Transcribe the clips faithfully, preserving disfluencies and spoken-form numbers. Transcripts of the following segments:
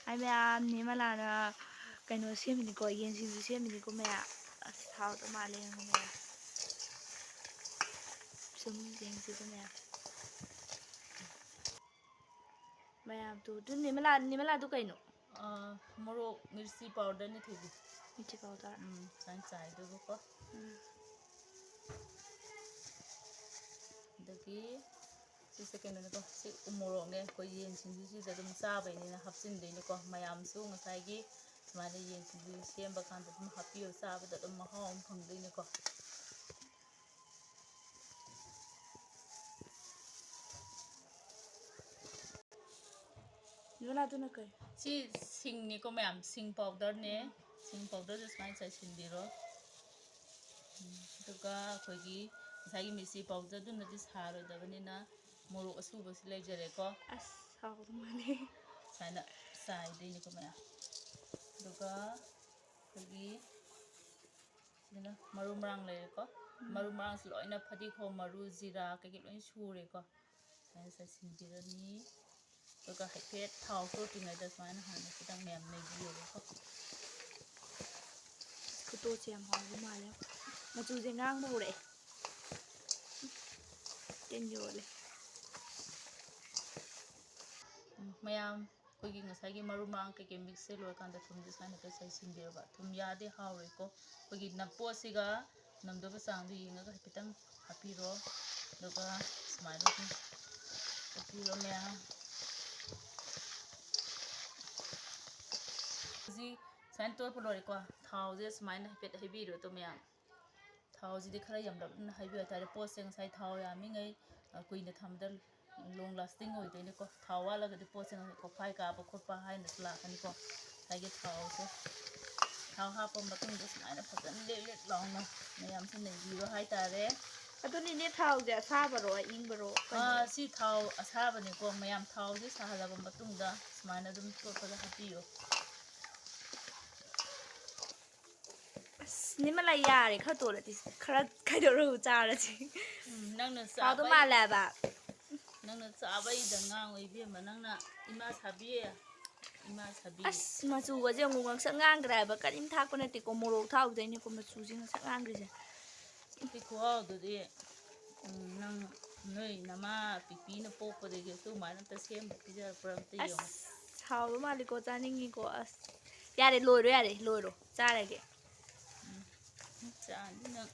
ꯑꯩ ꯃꯌꯥꯝ ꯅꯦ ꯃꯂꯥꯅ ꯀꯩꯅꯣ ꯁꯦꯝꯃꯤꯅꯤꯀꯣ, ꯌꯦꯟ ꯁꯤꯡꯖꯨ ꯁꯦꯝꯃꯤꯅꯤꯀꯣ ꯃꯌꯥꯝ꯫ ꯑꯁ, ꯍꯥꯎꯗꯧ ꯃꯥꯜꯂꯦ ꯌꯦꯡꯉꯣ ꯃꯌꯥꯝ꯫ ꯁꯨꯝ ꯌꯦꯡꯁꯤꯀꯣ ꯃꯌꯥꯝ꯫ ꯃꯌꯥꯝꯗꯨ, ꯑꯗꯨ ꯅꯦ ꯃꯂꯥ, ꯅꯦ ꯃꯂꯥꯗꯨ ꯀꯩꯅꯣ? ꯑꯥ, ꯃꯣꯔꯣꯛ ꯃꯤꯔꯆꯤ ꯄꯥꯎꯗꯔꯅꯤ ꯊꯣꯏꯕꯤ꯫ ꯃꯤꯔꯆꯤ ꯄꯥꯎꯗꯔ꯫ ꯎꯝ, ꯁꯨꯃꯥꯏꯅ ꯆꯥꯏꯗꯣꯏꯕꯀꯣ꯫ ꯎꯝ꯫ ꯑꯗꯒꯤ ꯁꯤꯁꯦ ꯀꯩꯅꯣꯅꯤꯀꯣ, ꯁꯤ ꯎꯃꯣꯔꯣꯛꯅꯦ꯫ ꯑꯩꯈꯣꯏ ꯌꯦꯟ ꯁꯤꯡꯖꯨꯁꯤꯗ ꯑꯗꯨꯝ ꯆꯥꯕꯩꯅꯤꯅ ꯍꯥꯞꯆꯤꯟꯗꯣꯏꯅꯤꯀꯣ꯫ ꯃꯌꯥꯝꯁꯨ ꯉꯁꯥꯏꯒꯤ ꯁꯨꯃꯥꯏꯅ ꯌꯦꯟ ꯁꯤꯡꯖꯨ ꯁꯦꯝꯕ ꯀꯥꯟꯗ ꯑꯗꯨꯝ ꯍꯥꯞꯄꯤꯌꯨ, ꯆꯥꯕꯗ ꯑꯗꯨꯝ ꯃꯍꯥꯎ ꯑꯃ ꯐꯪꯗꯣꯏꯅꯤꯀꯣ꯫ ꯅꯨꯅꯥꯗꯨꯅ ꯀꯩ? ꯁꯤ ꯁꯤꯡꯅꯤꯀꯣ ꯃꯌꯥꯝ, ꯁꯤꯡ ꯄꯥꯎꯗꯔꯅꯦ꯫ ꯁꯤꯡ ꯄꯥꯎꯗꯔꯁꯦ ꯁꯨꯃꯥꯏꯅ ꯆꯥꯏꯁꯤꯟꯕꯤꯔꯣ꯫ ꯎꯝ, ꯑꯗꯨꯒ ꯑꯩꯈꯣꯏꯒꯤ ꯉꯁꯥꯏꯒꯤ ꯃꯤꯔꯆꯤ ꯄꯥꯎꯗꯔꯗꯨꯅꯗꯤ ꯁꯥꯔꯣꯏꯗꯕꯅꯤꯅ ꯃꯣꯔꯣꯛ ꯑꯁꯨꯕꯁꯤ ꯂꯩꯖꯔꯦꯀꯣ꯫ ꯑꯁ, ꯍꯥꯎꯗꯧ ꯃꯥꯜꯂꯦ꯫ ꯁꯨꯃꯥꯏꯅ ꯆꯥꯏꯗꯣꯏꯅꯤꯀꯣ ꯃꯌꯥꯝ꯫ ꯑꯗꯨꯒ ꯑꯩꯈꯣꯏꯒꯤ ꯁꯤꯗꯅ ꯃꯔꯨ ꯃꯔꯥꯡ ꯂꯩꯔꯦꯀꯣ꯫ ꯎꯝ꯫ ꯃꯔꯨ ꯃꯔꯥꯡꯁꯤ ꯂꯣꯏꯅ ꯐꯗꯤꯒꯣꯝ ꯃꯔꯨ, ꯖꯤꯔꯥ ꯀꯩꯀꯩ ꯂꯣꯏ ꯁꯨꯔꯦꯀꯣ꯫ ꯁꯨꯃꯥꯏꯅ ꯆꯥꯏꯁꯤꯟꯕꯤꯔꯅꯤ꯫ ꯑꯗꯨꯒ ꯍꯥꯏꯐꯦꯠ ꯊꯥꯎ ꯇꯣꯠꯇ꯭ꯔꯤꯉꯩꯗ ꯁꯨꯃꯥꯏꯅ ꯍꯥꯟꯅ ꯈꯤꯇꯪ ꯃꯌꯥꯝ ꯅꯩꯕꯤꯔꯦꯀꯣ꯫ ꯈꯨꯇꯣꯠꯁꯦ ꯌꯥꯝ ꯍꯥꯎꯕ ꯃꯥꯜꯂꯦ꯫ ꯃꯆꯨꯁꯦ ꯉꯥꯡꯕ ꯍꯧꯔꯛꯑꯦ꯫ ꯇꯤꯟ ꯌꯣꯠꯂꯦ꯫ ꯎꯝ, ꯃꯌꯥꯝ ꯑꯩꯈꯣꯏꯒꯤ ꯉꯁꯥꯏꯒꯤ ꯃꯔꯨ ꯃꯔꯥꯡ ꯀꯩꯀꯩ ꯃꯤꯛꯁꯁꯦ ꯂꯣꯏꯔꯀꯥꯟꯗ ꯊꯨꯝꯁꯦ ꯁꯨꯃꯥꯏꯅ ꯍꯥꯏꯐꯦꯠ ꯆꯥꯏꯁꯤꯟꯕꯤꯔꯕ꯫ ꯊꯨꯝ ꯌꯥꯛꯑꯗꯤ ꯍꯥꯎꯔꯣꯏꯀꯣ꯫ ꯑꯩꯈꯣꯏꯒꯤ ꯅꯞ-, ꯄꯣꯠꯁꯤꯒ ꯅꯝꯗꯧꯕ ꯆꯥꯡꯗꯣ ꯌꯦꯡꯉꯒ ꯍꯥꯏꯐꯦꯠꯇꯪ ꯍꯥꯞꯄꯤꯔꯣ꯫ ꯑꯗꯨꯒ ꯁꯨꯃꯥꯏꯅ ꯑꯗꯨꯝ ꯇꯣꯠꯄꯤꯔꯣ ꯃꯌꯥꯝ꯫ ꯍꯧꯖꯤꯛ ꯁꯨꯃꯥꯏꯅ ꯇꯣꯠꯄ ꯂꯣꯏꯔꯦꯀꯣ꯫ ꯊꯥꯎꯁꯦ ꯁꯨꯃꯥꯏꯅ ꯍꯥꯏꯐꯦꯠ ꯍꯩꯕꯤꯔꯣ ꯑꯗꯣ ꯃꯌꯥꯝ꯫ ꯊꯥꯎꯁꯤꯗꯤ ꯈꯔ ꯌꯥꯝꯂꯞꯅ ꯍꯩꯕꯤꯌꯨ ꯍꯥꯏꯇꯥꯔꯦ꯫ ꯄꯣꯠꯁꯦ ꯉꯁꯥꯏ ꯊꯥꯎ ꯌꯥꯝꯃꯤꯉꯩ, ꯑ, ꯀꯨꯏꯅ ꯊꯝꯕꯗ long lasting ꯑꯣꯏꯗꯣꯏꯅꯤꯀꯣ꯫ ꯊꯥꯎ ꯋꯥꯠꯂꯒꯗꯤ ꯄꯣꯠꯁꯦ ꯉꯁꯥꯏ ꯀꯣꯛꯐꯥꯏ ꯀꯥꯕ ꯈꯣꯠꯄ ꯍꯥꯏꯅꯁꯨ ꯂꯥꯛꯀꯅꯤꯀꯣ꯫ ꯉꯁꯥꯏꯒꯤ ꯊꯥꯎꯁꯦ, ꯊꯥꯎ ꯍꯥꯞꯄ ꯃꯇꯨꯡꯗ ꯁꯨꯃꯥꯏꯅ ꯐꯖꯅ ꯂꯦꯛ ꯂꯦꯛ ꯂꯥꯎꯅ ꯃꯌꯥꯝꯁꯦ ꯅꯩꯕꯤꯔꯣ ꯍꯥꯏꯇꯥꯔꯦ꯫ ꯑꯗꯨꯅꯤꯅꯦ, ꯊꯥꯎꯁꯦ ꯑꯁꯥꯕꯔꯣ ꯑꯏꯪꯕꯔꯣ? ꯑꯥ, ꯁꯤ ꯊꯥꯎ ꯑꯁꯥꯕꯅꯤꯀꯣ꯫ ꯃꯌꯥꯝ ꯊꯥꯎꯁꯦ ꯁꯥꯍꯜꯂꯕ ꯃꯇꯨꯡꯗ ꯁꯨꯃꯥꯏꯅ ꯑꯗꯨꯝ ꯇꯣꯠꯄꯗ ꯍꯥꯞꯄꯤꯌꯣ꯫ ꯑꯁ, ꯅꯦꯃꯂꯥ, ꯌꯥꯔꯦ, ꯈꯔ ꯇꯣꯠꯂꯗꯤ, ꯈꯔ ꯈꯥꯏꯗꯣꯛꯔꯒ ꯆꯥꯔꯁꯤ꯫ ꯎꯝ, ꯅꯪꯅ ꯍꯥꯎꯗꯧ ꯆꯥꯕꯩ-, ꯃꯥꯜꯂꯦ ꯍꯥꯏꯕ꯫ ꯅꯪꯅ ꯆꯥꯕꯩꯗ ꯉꯥꯡꯉꯣ ꯏꯕꯦꯝꯃ, ꯅꯪꯅ ꯏꯃꯥ ꯁꯥꯕꯤ꯫ ꯏꯃꯥ ꯁꯥꯕꯤ꯫ ꯑꯁ, ꯃꯆꯨꯒꯁꯦ ꯑꯃꯨꯛ ꯉꯥꯡꯁꯛ ꯉꯥꯡꯈ꯭ꯔꯦ ꯍꯥꯏꯕ, ꯀꯔꯤꯝ ꯊꯥꯛꯄ ꯅꯠꯇꯦꯀꯣ, ꯃꯣꯔꯣꯛ ꯊꯥꯛꯎꯗꯩꯅꯦꯀꯣ ꯃꯆꯨꯁꯦ ꯉꯥꯡꯁꯛ ꯉꯥꯡꯈ꯭ꯔꯤꯁꯦ꯫ ꯁꯤ ꯈꯨꯍꯥꯎꯗꯨꯗꯤ, ꯎꯝ, ꯅꯪ ꯅꯣꯏ ꯅꯃꯥ ꯄꯤꯄꯤꯅ ꯄꯣꯛꯄꯗꯒꯤ ꯑꯗꯨꯃꯥꯏꯅ ꯑꯝꯇ ꯁꯦꯝꯕ ꯄꯤꯖꯔꯛꯄ꯭ꯔꯥ ꯑꯝꯇ ꯌꯦꯡꯉꯣ꯫ ꯑꯁ, ꯍꯥꯎꯕ ꯃꯥꯜꯂꯤꯀꯣ, ꯆꯥꯅꯤꯡꯉꯤꯀꯣ꯫ ꯑꯁ, ꯌꯥꯔꯦ, ꯂꯣꯏꯔꯣ, ꯌꯥꯔꯦ, ꯂꯣꯏꯔꯣ, ꯆꯥꯔꯒꯦ꯫ ꯆꯥꯅꯤ ꯅꯪ꯫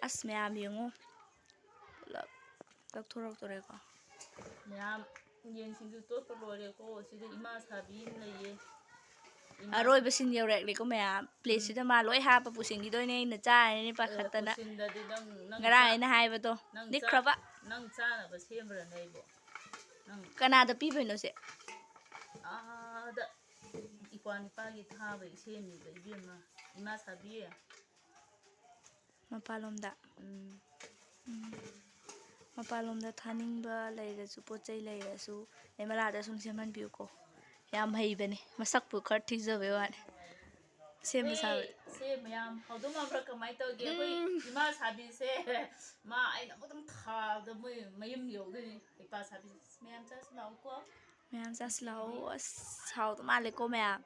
ꯑꯁ, ꯃꯌꯥꯝ ꯌꯦꯡꯉꯣ, ꯄꯨꯂꯞ ꯂꯧꯊꯣꯔꯛꯇꯣꯔꯦꯀꯣ꯫ ꯃꯌꯥꯝ ꯌꯦꯟ ꯁꯤꯡꯖꯨ ꯇꯣꯠꯄ ꯂꯣꯏꯔꯦꯀꯣ꯫ ꯁꯤꯗ ꯏꯃꯥ ꯁꯥꯕꯤ ꯑꯃ ꯂꯩꯌꯦ꯫ ꯏꯃꯥ ꯑꯔꯣꯏꯕ ꯁꯤꯟ ꯌꯧꯔꯛꯂꯦꯀꯣ ꯃꯌꯥꯝ꯫ ꯄ꯭ꯂꯦꯠꯁꯤꯗ ꯃꯥ ꯂꯣꯏ ꯍꯥꯞꯄ ꯄꯨꯁꯤꯟꯈꯤꯗꯣꯏꯅꯦ, ꯑꯩꯅ ꯆꯥꯔꯅꯤ ꯄꯥꯈꯠꯇꯅ꯫ ꯄꯨꯁꯤꯟꯗꯗꯤ ꯅꯪ, ꯅꯪ ꯉꯔꯥꯡ ꯆꯥ-, ꯑꯩꯅ ꯍꯥꯏꯕꯗꯣ ꯅꯪ ꯆꯥ-, ꯅꯤꯛꯈ꯭ꯔꯕ꯫ ꯅꯪ ꯆꯥꯅꯕ ꯁꯦꯝꯕ꯭ꯔꯅꯦ ꯑꯩꯕꯣ? ꯅꯪ ꯀꯅꯥꯗ ꯄꯤꯕꯩꯅꯣ ꯁꯦ? ꯑꯥꯗ ꯏꯄ꯭ꯋꯥ ꯅꯤꯄꯥꯒꯤ ꯊꯥꯕꯒꯤ ꯁꯦꯝꯃꯤꯕ ꯏꯕꯦꯝꯃ꯫ ꯏꯃꯥ ꯁꯥꯕꯤ꯫ ꯃꯄꯥꯟꯂꯣꯝꯗ꯫ ꯎꯝ꯫ ꯎꯝ꯫ ꯃꯄꯥꯟꯂꯣꯝꯗ ꯊꯥꯅꯤꯡꯕ ꯂꯩꯔꯁꯨ, ꯄꯣꯠ ꯆꯩ ꯂꯩꯔꯁꯨ, ꯅꯦꯃꯂꯥꯗ ꯁꯨꯝ ꯁꯦꯝꯍꯟꯕꯤꯌꯨꯀꯣ꯫ ꯌꯥꯝ ꯍꯩꯕꯅꯦ, ꯃꯁꯛꯄꯨ ꯈꯔ ꯊꯤꯖꯕꯩ ꯋꯥꯅꯤ꯫ ꯁꯦꯝꯕ ꯁꯥꯕ꯫ ꯁꯦ ꯃꯌꯥꯝ ꯍꯧꯗꯣꯛꯅꯕ꯭ꯔꯥ ꯀꯃꯥꯏꯅ ꯇꯧꯒꯦ? ꯑꯩꯈꯣꯏ ꯎꯝ꯫ ꯏꯃꯥ ꯁꯥꯕꯤꯁꯦ, ꯃꯥ ꯑꯩꯅ ꯑꯃꯨꯛꯇꯪ ꯊꯥꯕꯗ ꯃꯣꯏ ꯃꯌꯨꯝ ꯌꯧꯗꯣꯏꯅꯤ꯫ ꯏꯄꯥ ꯁꯥꯕꯤꯁꯦ ꯃꯌꯥꯝ ꯆꯥꯁꯤ ꯂꯥꯛꯎꯀꯣ꯫ ꯃꯌꯥꯝ ꯆꯥꯁꯤ ꯂꯥꯛꯑꯣ꯫ ꯑꯁ, ꯍꯥꯎꯗꯧ ꯃꯥꯜꯂꯦꯀꯣ ꯃꯌꯥꯝ꯫